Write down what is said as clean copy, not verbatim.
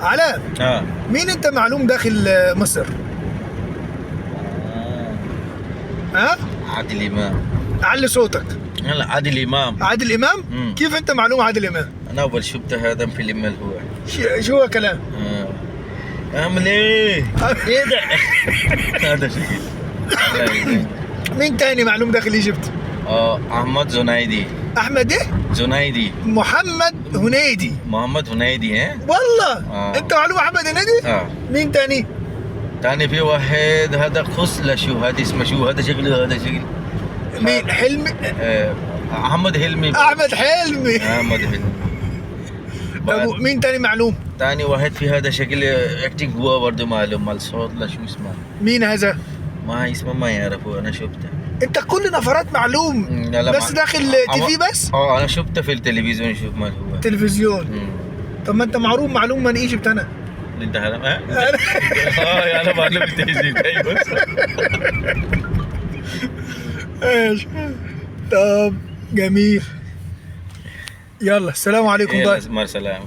علاء. اه. مين انت معلوم داخل مصر؟ آه. ها؟ عادل امام. علي صوتك. لا، عادل امام. عادل امام؟ مم. كيف انت معلوم عادل امام؟ انا اول شفت هذا فيلم اللي هو شو هو كلام؟ آه. اعمل ايه؟ ايه ده؟ هذا شكل. الله يهديك. مين تاني معلوم داخل Egypt؟ احمد زنايدي. احمد ايه؟ زنايدي. محمد هنيدي. محمد هنيدي. ها؟ والله. آه. انت معلوم محمد هنيدي؟ اه. مين تاني؟ تاني في واحد هذا خص شو هذا اسمه، شو هذا شكله، هذا شكل. مين؟ حلمي؟ احمد حلمي. احمد حلمي. احمد حلمي. طب مين تاني معلوم؟ تاني واحد في هذا شكل acting هو برضه معلوم مال صوت، لا شو اسمه؟ مين هذا؟ ما اسمه ما يعرفه، انا شفته. انت كل نفرات معلوم. لا لا. بس داخل TV بس؟ اه، انا شفته في التلفزيون، شوف مال هو. تلفزيون. طب ما انت معروف، معلوم من Egypt انا. انت هلا ها؟ اه، انا معلوم التلفزيون. ايوه. ايش؟ طب جميل، يلا السلام عليكم، bye. مع السلامه.